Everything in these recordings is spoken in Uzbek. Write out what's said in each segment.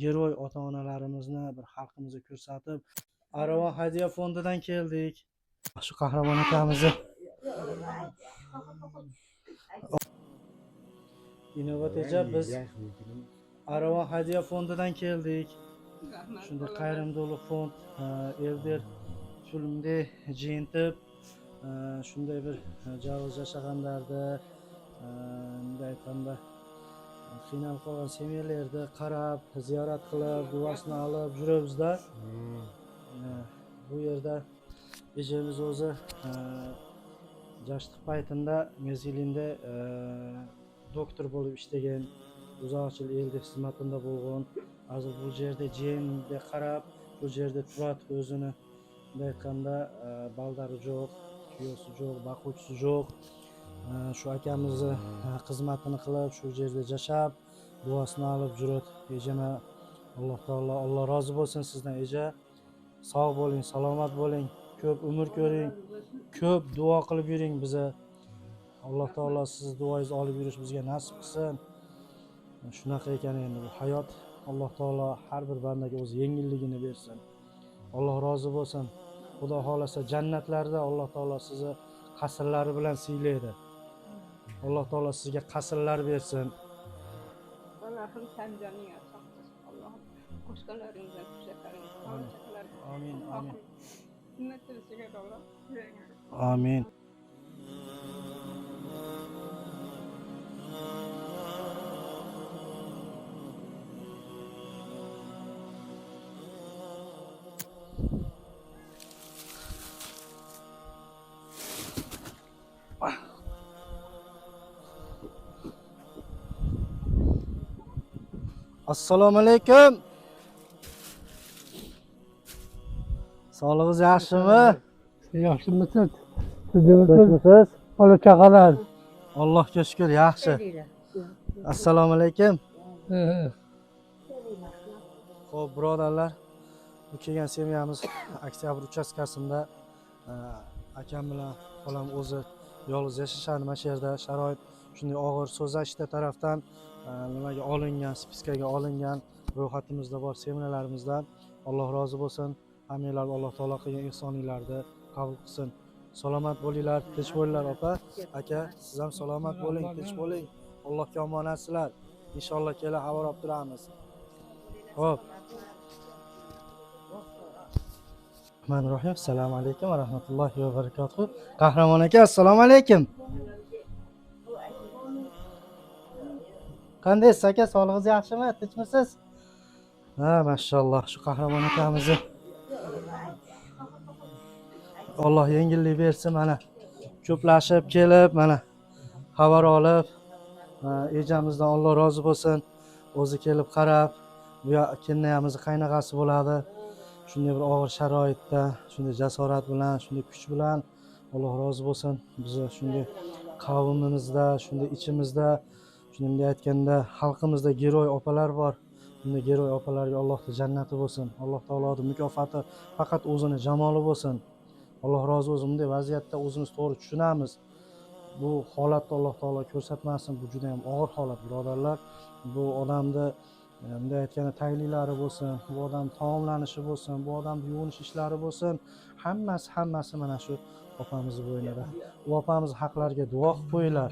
Geroy ota onalarimizni bir xalqimizga ko'rsatib, Aravon hadya fondidan keldik. Shu qahramon akamizni Inobat eja, biz Aravon hadya fondidan keldik. Shunday qayrimdorlik fond elder filmde жыйынтып, shunday bir жалгыз жашагандарды, мындай айтканда, qiynalib qolgan семьялерди qarab, ziyorat qilib, duosini olib yuribmiz-da. Bu yerda ejamiz o'zi yoshlik paytida mezgilinde doktor bo'lib ishlagan, uzoq yil ellik xizmatida bo'lgan. Hozir bu yerda jiyanga qarab, bu yerda turadi o'zini. Bunday aytganda, baldari yo'q, kuyovsi yo'q, boquvchisi yo'q. Shu akamizni xizmatini qilib, shu yerda yashab, duosini olib yuradi. Ejama Alloh taolo, Alloh rozi bo'lsin sizdan, eja. Sog' bo'ling, salomat bo'ling, ko'p umr ko'ring, ko'p duo qilib yuring biza. Alloh taolo sizni duoyingizni olib yurish bizga nasib qilsin. Shunaqa ekan endi bu hayot. Alloh taolo har bir bandaga o'z yengilligini bersin. Alloh rozi bo'lsin. Xudo xohlasa jannatlarda Alloh taolo sizni qasrlari bilan siylaydi. Alloh taolo sizga qasrlar bersin. Allah'ım sen canını sağ Allah'ım qo'shqonlaringizdan kuchlatlaringiz Amin. Amin, amin. Amin. Amin. Assalomu alaykum. Sog'lig'ingiz yaxshimi? Yaxshimisiz? Sizmisiz? Tinchmisiz? Bola chaqalar. Allohga shukr, yaxshi. Assalomu alaykum. Xo'p, birodarlar, bu kelgan semyamiz Oktyabr uchastkasida akam bilan xolam o'zi yolg'iz yashashadi mana shu yerda. Sharoit shunday og'ir. So'zashda tarafdan nimaga olingan, spiskaga olingan, ro'yxatimizda bor semyalarimizdan. Alloh rozi bo'lsin. Hammanglarni Alloh taolo qilgan ehsoninglarni qabul qilsin. Salomat bo'linglar, tinch bo'linglar opa, aka, siz ham salomat bo'ling, tinch bo'ling. Allohga omonatsizlar. Inshaalloh kelib xabar olib turamiz. Xo'p. Rahmanir Rohim. Assalomu alaykum va rahmatullohi va barakatuh. Qahramon aka, assalomu alaykum. Qandaysiz aka, sog'lig'ingiz yaxshimi? Tinchmisiz? Ha, mashalloh, shu qahramon akamizni Alloh yengillik bersin mana. Ko'plashib kelib, mana xabar olib, ejamizdan Alloh rozi bo'lsin. O'zi kelib qarab, bu kennayamizni qaynog'asi bo'ladi. Shunday bir og'ir sharoitda, shunday jasorat bilan, shunday kuch bilan Alloh rozi bo'lsin. Bizni shunday qavmimizda, shunday ichimizda, shunday aytganda xalqimizda geroy opalar bor. Bunday geroy opalarga Allohning jannati bo'lsin. Alloh taoloning mukofoti faqat o'zini jamoli bo'lsin. Alloh rozi bo'lsin. Bunday vaziyatda o'zimiz to'g'ri tushunamiz. Bu holatni Alloh taolo ko'rsatmasin. Bu juda ham og'ir holat, birodarlar. Bu odamni bunday aytganda tagliklari bo'lsin, bu odam taomlanishi bo'lsin, bu odam yuvinish ishlari bo'lsin, hammasi hammasi mana shu opamizni bo'ynida. Bu opamiz haqlariga duo qilib qo'yinglar.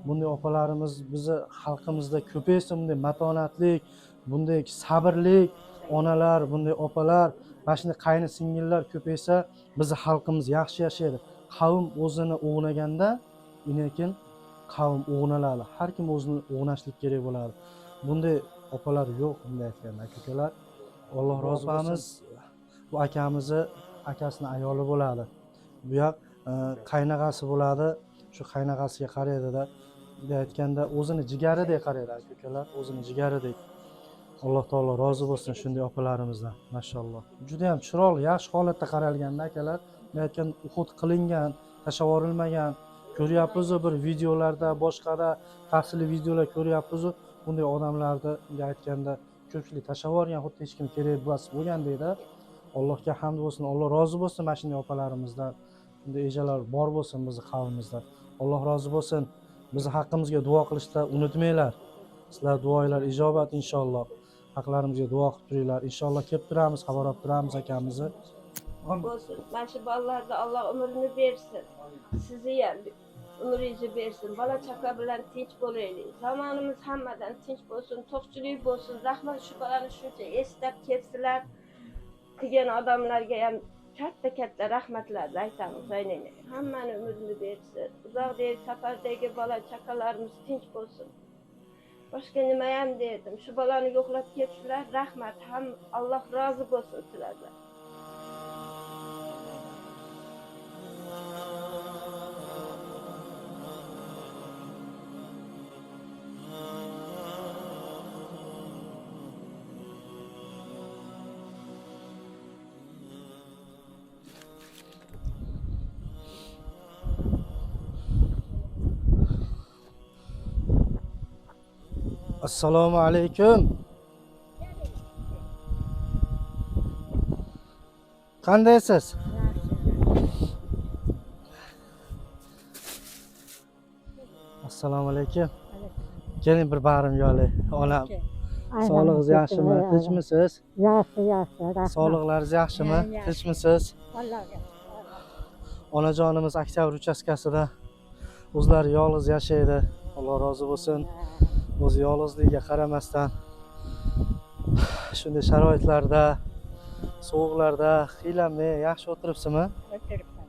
Bunday opalarimiz bizni xalqimizda ko'paysin, bunday matonatlik, bunday sabrlik onalar, bunday opalar, mana shunday qayni singillar ko'paysa, bizni xalqimiz yaxshi yashaydi. Qavm o'zini o'g'naganda, lekin qavm o'g'naladi. Har kim o'zini o'g'nashlik kerak bo'ladi. Bunday opalar yo'q, bunday aytganda aka ukalar. Alloh rozi bo'lsin. Bu akamizni akasini ayoli bo'ladi. Bu yoq qaynog'asi bo'ladi. Shu qaynog'asiga qaraydida, bunday aytganda o'zini jigaridek qaraydi aka ukalar, o'zini jigaridek. Alloh taolo rozi bo'lsin shunday opalarimizdan, mashalloh. Juda ham chiroyli, yaxshi holatda qaralganda akalar, bunday aytganda uhud qilingan, tashlab yuborilmagan. Ko'ryapmiz bir videolarda, boshqada tafsili videolar ko'ryapmiz. Bunday odamlarni bunday aytganda ko'pchilik tashlab yuborgan, xuddi hech kim kerak emas bo'lgandek-da. Allohga hamd bo'lsin, Alloh rozi bo'lsin mana shunday opalarimizdan. Shunday ejalar bor bo'lsin bizni qavmimizda. Alloh rozi bo'lsin. Bizni haqqimizga duo qilishda unutmanglar. Sizlar duoinglar ijobat inshaalloh. Haqlarimizga duo qilib turinglar. Inshaalloh kelib turamiz, xabar olib turamiz akamizni. Bo'lsin. Mana shu bolalarga Alloh umrini bersin. Sizni ham umringizni bersin. Bola chaqa bilan tinch bo'laylik. Zamonimiz hammadan tinch bo'lsin, to'qchilik bo'lsin. Rahmat, shu bolani shuncha eslab kelsinlar. Qilgan odamlarga ham katta katta rahmatlarni aytamiz aynayna. Hammani umrini bersin. Uzoqdagi safardagi bola chaqalarimiz tinch bo'lsin. Boshqa nima ham derdim. Shu bolani yo'qlab ketsinlar. Rahmat. Ham Alloh rozi bo'lsin sizlardan. Assalomu alaykum. Qandaysiz? Assalomu alaykum. Keling, bir bag'rimga olay. Onam, sog'lig'ingiz yaxshimi? Tinchmisiz? Yaxshi, yaxshi, rahmat. Sog'liqlaringiz yaxshimi? Ha, yaxshi. Tinchmisiz? Allohga Onajonimiz Oktyabr uchastkasida o'zlari yolg'iz yashaydi. Alloh rozi bo'lsin. O'zi yolg'izligiga qaramasdan shunday sharoitlarda, sovuqlarda qiylanmay yaxshi o'tiribsizmi? O'tiribman.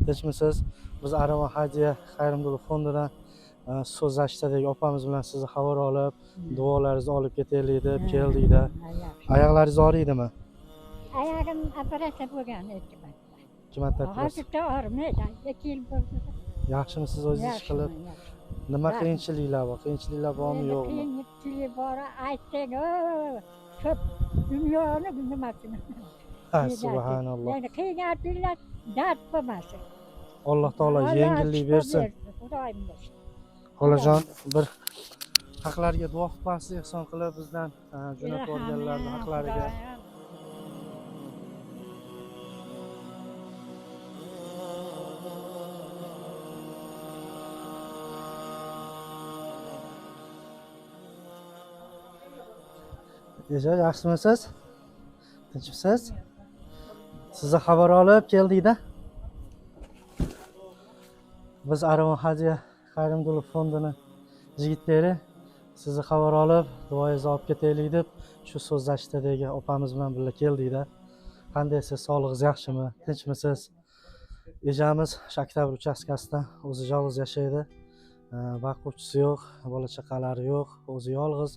Tinchmisiz? Biz Arava Hadiya xayrimdorlik fondidan so'zlashdagi opamiz bilan sizni xabar olib, duolaringizni olib ketaylik deb keldikda. Ha, yaxshi. Oyoqlaringiz og'riydimi? Oyog'im operatsiya bo'lgan ikki marta. Ikki marta operatsiya. Hozircha og'rimaydi. 2 yil bo'ldi. Yaxshimisiz o'zingiz ish qilib? Yaxshiman, yaxshi. Nima Rahmat. qiyinchiliklar bor? Qiyinchiliklar bormi, Endi yo'qmi? qiyinchilik bor, aytsang, o, ko'p dunyoni nimasini. Ha, subhanalloh. Yani qiyinchiliklar dard bo'lmasin. Alloh taolo Alloh yengillik shifo bersin. Xudoyim bersin. Xolajon, bir haqlarga duo qilib qo'yasiz, ehson qilib bizdan jo'natib yuborganlarni haqlariga. Xudoyim. Eja, yaxshimisiz? Tinchmisiz? Sizni xabar olib keldikda. Biz Arava Hadiya xayrimdorlik fondini yigitlari sizni xabar olib, duoyingizni olib ketaylik deb shu so'zlashdagi opamiz bilan birga keldikda. Qandaysiz, sog'lig'ingiz yaxshimi? Tinchmisiz? Ejamiz shu Oktyabr uchastkasida o'zi yolg'iz yashaydi. Boquvchisi yo'q, bola chaqalari yo'q, o'zi yolg'iz.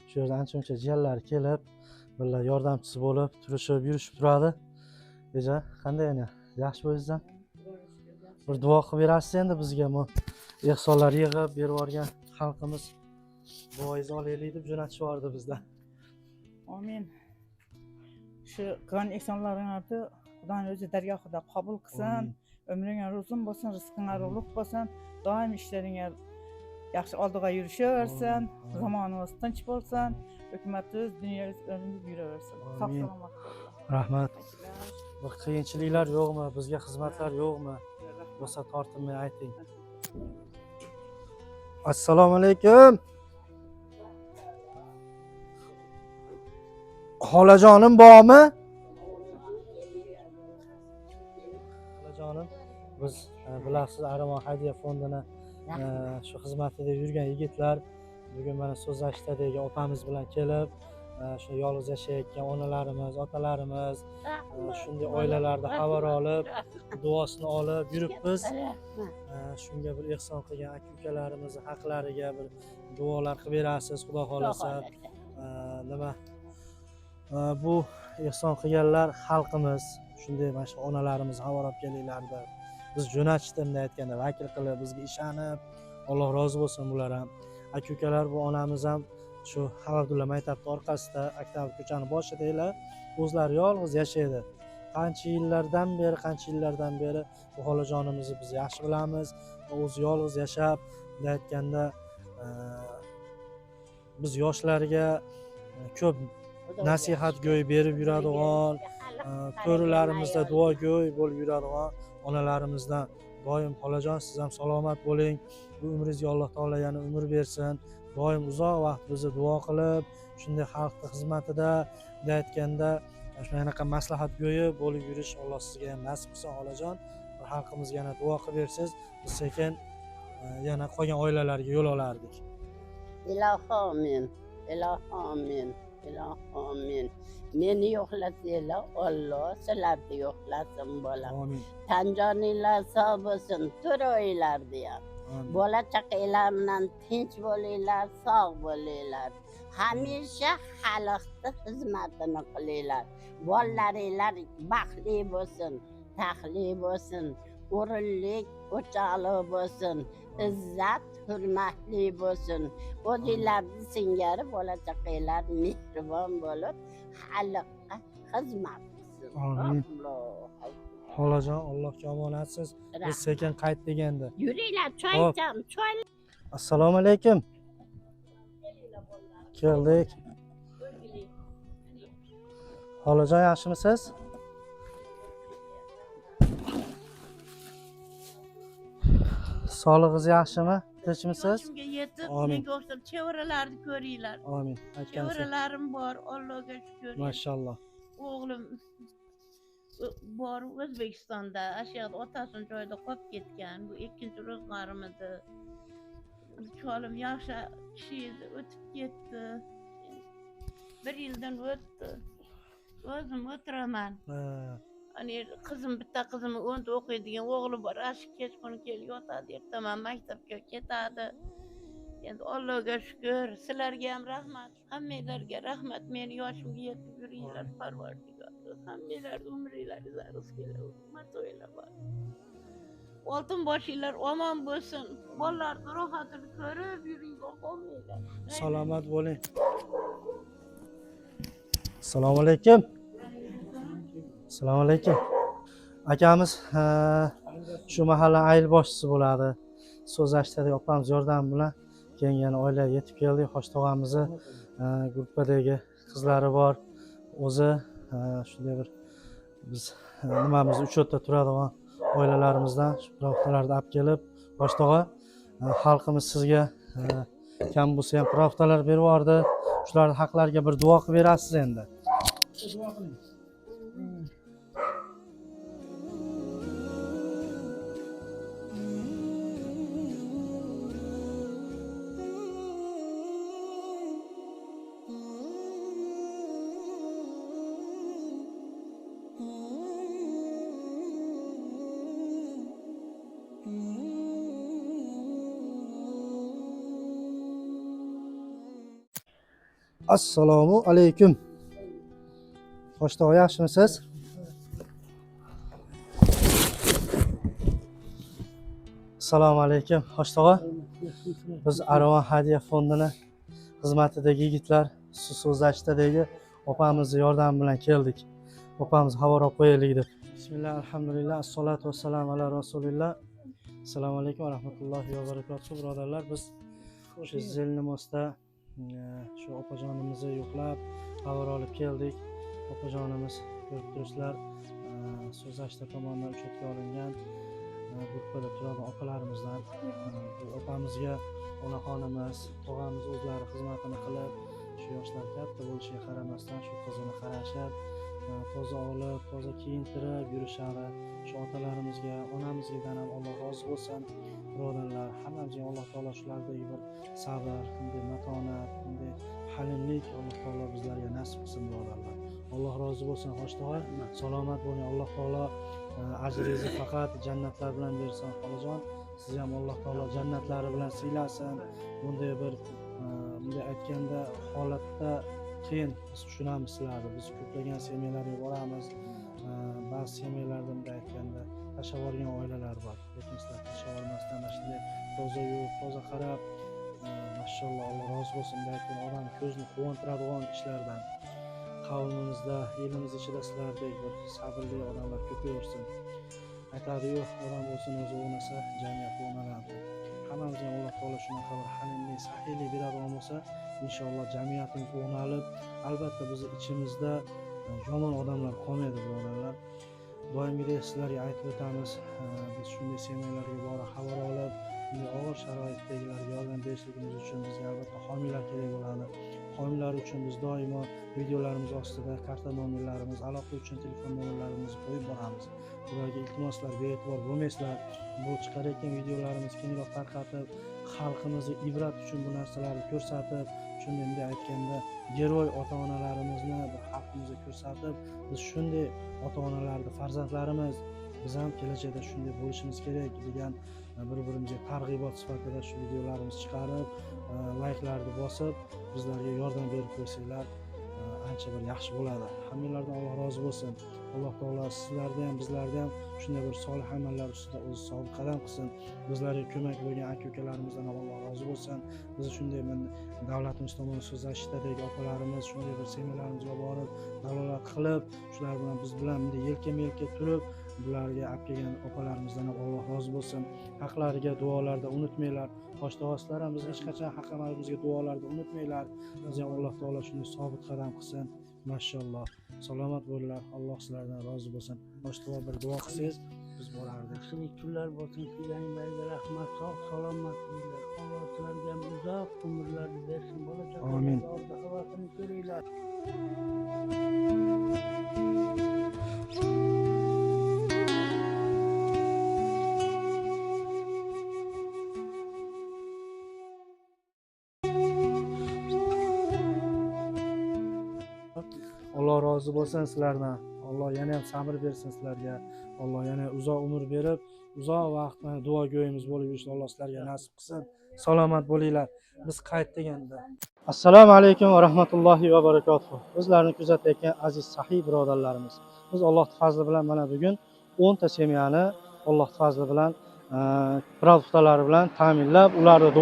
Shu yerda ancha muncha jiyanlari kelib, birga yordamchisi bo'lib, turishib, yurishib turadi. Eja, qanday yana? Yaxshi o'zingizdan? Bir duo qilib berasiz endi bizga bu ehsonlar yig'ib berib yuborgan xalqimiz duoyingizni olaylik deb jo'natishib yubordi bizdan. Amin. Shu qilgan ehsonlaringlarni Xudoning o'zi dargohida qabul qilsin. Ömrünglar uzun bo'lsin, rizqinglar ulug' bo'lsin. Doim ishlaringlar yaxshi oldiga yurishaversin. Amin. Zamonimiz tinch bo'lsin. Hukumatimiz, dunyomiz o'rnida yuraversin. Sog' Amin. salomat bo'linglar. Rahmat. Bir qiyinchiliklar yo'qmi? Bizga xizmatlar yo'qmi? Bo'lsa tortinmay ayting. Assalomu alaykum. Xolajonim bormi? Xolajonim, biz bilasiz Armon Hadiya fondini shu xizmatida yurgan yigitlar bugun mana so'zlashdagi opamiz bilan kelib, shu yolg'iz yashayotgan onalarimiz, otalarimiz, shunday oilalarda xabar olib, duosini olib yuribmiz. Shunga bir ehson qilgan aka ukalarimizni haqlariga bir duolar qilib berasiz, Xudo xohlasa. Nima, bu ehson qilganlar xalqimiz, shunday mana shu onalarimiz xabar olib kelinglar deb biz jo'natishdi, bunday aytganda vakil qilib bizga ishonib, Alloh rozi bo'lsin bular ham. Aka ukalar, bu onamiz ham shu Abdulla maktabni orqasida, Oktyabr ko'chani boshidaglar, o'zlari yolg'iz yashaydi. Qancha yillardan beri, qancha yillardan beri bu xolajonimizni biz yaxshi bilamiz. O'zi yolg'iz yashab, bunday aytganda biz yoshlarga ko'p nasihatgo'y berib yuradigan, to'rilarimizda duogo'y bo'lib yuradigan onalarimizdan doim xolajon siz ham salomat bo'ling. Bu umringizga Alloh taolo yana umr bersin. Doim uzoq vaqt bizni duo qilib, shunday xalqni xizmatida, bunday aytganda shunaqa maslahatgo'yi bo'lib yurish Alloh sizga ham nasib qilsin xolajon. Bir xalqimizga yana duo qilib bersangiz, biz sekin yana qolgan oilalarga yo'l olardik. Ilohi amin, ilohi amin, ilohi amin. Meni yo'qlasanglar, Alloh sizlarni yo'qlasin bolam. Amin. Tan joninglar sog' bo'lsin, to'raylar ham. Amin. Bola chaqanglar bilan tinch bo'linglar, sog' bo'linglar. Hamisha xalqni xizmatini qilinglar. Bolalaringlar baxtli bo'lsin, taxtli bo'lsin, o'rinlik, o'choqli bo'lsin, izzat, hurmatli bo'lsin. O'zinglarni singari bola chaqanglar mehribon bo'lib, xalqqa xizmat qilsin. Amin. Allohu akbar. Xolajon, Allohga omonatsiz. Biz sekin qaytdik endi. Yuringlar, choy Hop. icham, choy. Assalomu alaykum. Keldik. Xolajon, yaxshimisiz? Sog'lig'ingiz yaxshimi? Tinchmisiz? Yoshimga yetib, Amin. menga o'xshab chevralarni ko'ringlar. Amin. Aytgansiz. Chevralarim bor, Allohga shukur. Mashalloh. O'g'lim bor O'zbekistonda, shu yerda otasini joyida qolib ketgan. Bu ikkinchi ro'zg'orim edi. Cholim yaxshi kishi edi, o'tib ketdi. Bir yildan o'tdi. O'zim o'tiraman. Ha, Hani qizim, bitta qizim 10da o'qiydigan o'g'li bor. Shu kechqurun kelib yotadi, ertaman maktabga ketadi. Endi Allohga shukur, sizlarga ham rahmat, hammanglarga rahmat. Meni yoshimga yetib yuringlar, Parvardigor. Hammanglarni umringlaringiz rizqinglar, matoylar bor. Oltin boshinglar omon bo'lsin. Bolalarni rohatini ko'rib yuringlar, qolmanglar. Salomat bo'ling. Assalomu alaykum. Assalomu alaykum. Akamiz shu mahalla ayil boshchisi bo'ladi. So'zlashtadi opamiz yordami bilan keyin yana oilaga yetib keldik. Xosh tog'amizni gruppadagi qizlari bor. O'zi shunday bir biz nimamiz uchetda turadigan oilalarimizdan shu pravdalarni olib kelib, Xosh tog'a, xalqimiz sizga kam bo'lsa ham pravdalar berib yubordi. Shularni haqlariga bir duo qilib berasiz endi. Duo qiling. Assalomu alaykum. Xosh tog'a, yaxshimisiz? Assalomu alaykum. Xosh tog'a. Biz Aravon hadya fondini xizmatidagi yigitlar so'zlashdagi opamizni yordami bilan keldik. Opamiz xabar olib qo'yaylik deb. Bismillah, alhamdulillah, assalatu vassalamu ala rasulillah. Assalomu alaykum va rahmatullohi va barakatuh. Birodarlar, biz shu Zelnimosda shu opajonimizni yo'qlab xabar olib keldik. Opajonimiz ko'rib turibsizlar, so'zlashda tomonidan uchatga olingan gruppada turadigan opalarimizdan. Bu opamizga onaxonimiz, tog'amiz o'zlari xizmatini qilib, shu yoshlar katta bo'lishiga qaramasdan shu qizini qarashib, toza olib, toza kiyintirib yurishadi. Shu otalarimizga, onamizga ham Alloh rozi bo'lsin. Birodarlar, hammamizga Alloh taolo shulardagi bir sabr, bunday matonat, bunday halimlik Alloh taolo bizlarga nasib qilsin birodarlar. Alloh rozi bo'lsin. Xosh tog'a, salomat bo'ling. Alloh taolo ajringizni faqat jannatlar bilan bersin xolajon. Sizni ham Alloh taolo jannatlari bilan siylasin. Bunday bir bunday aytganda holatda qiyin, biz tushunamiz sizlarni. Biz ko'plagan semyalarga boramiz. Ba'zi semyalarda bunday aytganda tashlab yuborgan oilalar bor. Lekin sizlar tashlab yubormasdan mana shunday toza yuvib, toza qarab, mashalloh, Alloh rozi bo'lsin. Bunday aytgan odam ko'zni quvontiradigan ishlardan. Qavmimizda, elimiz ichida sizlardek bir sabrli odamlar ko'payaversin. Aytadi-yu, odam bo'lsin o'zi o'ynasa, jamiyat o'ynaladi. Hammamizga Alloh taolo shunaqa bir halimlik, saxiylik beradigan bo'lsa, inshaalloh jamiyatimiz o'ynalib, albatta bizni ichimizda yomon odamlar qolmaydi birodarlar. Doimgidek sizlarga aytib o'tamiz, biz shunday semyalarga borib xabar olib, Bunday og'ir sharoitdagilarga yordam berishligimiz uchun bizga albatta homiylar kerak bo'ladi. Homiylar uchun biz doimo videolarimiz ostida karta nomerlarimiz, aloqa uchun telefon nomerlarimizni qo'yib boramiz. Ularga iltimoslar, bee'tibor bo'lmaysizlar. Bu chiqarayotgan videolarimiz kengroq tarqatib, xalqimizga ibrat uchun bu narsalarni ko'rsatib, shunday bunday aytganda geroy ota-onalarimizni bir xalqimizga ko'rsatib, biz shunday ota-onalarni farzandlarimiz, biz ham kelajakda shunday bo'lishimiz kerak degan bir-birimizga targ'ibot sifatida shu videolarimizni chiqarib, layklarni bosib, bizlarga yordam berib qo'ysanglar ancha bir yaxshi bo'ladi. Hammanglardan Alloh rozi bo'lsin. Alloh taolo sizlarni ham, bizlarni ham shunday bir solih amallar ustida o'zi sobit qadam qilsin. Bizlarga ko'mak bo'lgan aka-ukalarimizdan ham Alloh rozi bo'lsin. Biz shunday davlatimiz tomonidan so'zlashidagi opalarimiz shunday bir semiyalarimizga borib, dalolat qilib, shular bilan biz bilan bunday yelkama-yelka turib, bularga olib kelgan opalarimizdan ham Alloh rozi bo'lsin. Haqlariga duolarda unutmanglar. Toshtavoslar ham biz hech qachon haq amalimizga duolarda unutmanglar. Biz ham Alloh taolo shunday sobit qadam qilsin. Mashalloh. Salomat bo'linglar. Alloh sizlardan rozi bo'lsin. Toshtavo bir duo qilsangiz biz borardik. Yaxshilik kunlar bo'lsin, kelganinglarga rahmat, sog' salomat bo'linglar. Alloh sizlarga ham uzoq umrlarni bersin. Bola Amin. chaqalarga orzu havasini ko'ringlar. Alloh rozi bo'lsin sizlardan. Alloh yana ham sabr bersin sizlarga. Alloh yana uzoq umr berib, uzoq vaqt mana duogo'yimiz bo'lib yurishni Alloh sizlarga nasib qilsin. Salomat bo'linglar. Biz qaytdik endi. Assalomu alaykum va rahmatullohi va barakatuh. Bizlarni kuzatayotgan aziz sahiy birodarlarimiz. Biz Allohning fazli bilan mana bugun 10 ta semiyani Allohning fazli bilan produktlar bilan ta'minlab, ularning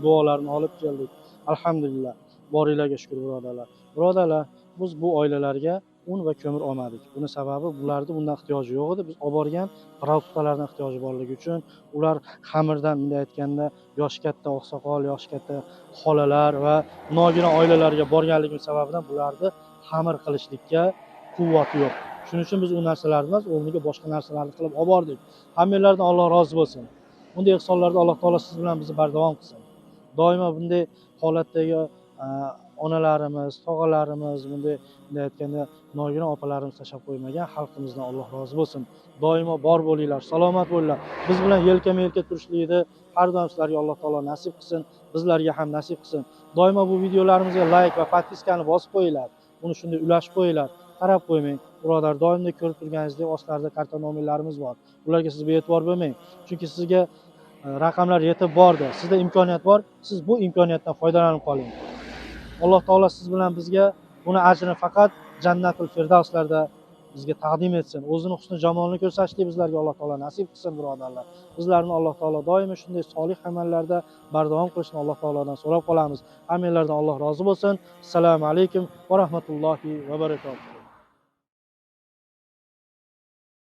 duolarini olib keldik. Alhamdulillah. Boringlarga shukr birodarlar. Birodarlar, biz bu oilalarga un va ko'mir olmadik. Buni sababi bularda bundan ehtiyoji yo'q edi. Biz olib borgan produktlardan ehtiyoji borligi uchun ular xamirdan, bunday aytganda, yoshi katta oqsoqol, yoshi katta xolalar va nogiron oilalarga borganligimiz sababidan bularni xamir qilishlikka quvvati yo'q. Shuning uchun biz u narsalarni emas, o'rniga boshqa narsalarni qilib olib bordik. Hammanglardan Alloh rozi bo'lsin. Bunday ihsonlarda Alloh taolo siz bilan bizni bardavom qilsin. Doimo bunday holatdagi onalarimiz, tog'alarimiz, bunday aytganda nogiron opalarimiz tashlab qo'ymagan xalqimizdan Alloh rozi bo'lsin. Doimo bor bo'linglar, salomat bo'linglar. Biz bilan yelkama-yelka turishlikni har doim sizlarga Alloh taolo nasib qilsin, bizlarga ham nasib qilsin. Doimo bu videolarimizga like va podpiskani bosib qo'yinglar. Buni shunday ulashib qo'yinglar. Qarab qo'ymang. Birodar, doimda ko'rib turganingizdek ostlarida karta nomerlarimiz bor. Ularga siz bee'tibor bo'lmang. Chunki sizga raqamlar yetib bordi. Sizda imkoniyat bor. Siz bu imkoniyatdan foydalanib qoling. Alloh taolo siz bilan bizga buni ajrini faqat jannatul firdavslarda bizga taqdim etsin. O'zini husni jamolini ko'rsatishlik bizlarga Alloh taolo nasib qilsin birodarlar. Bizlarni Alloh taolo doimo shunday solih amallarda bardavom qilishni Alloh taolodan so'rab qolamiz. Hammanglardan Alloh rozi bo'lsin. Assalomu alaykum va rahmatullohi va barakatuh.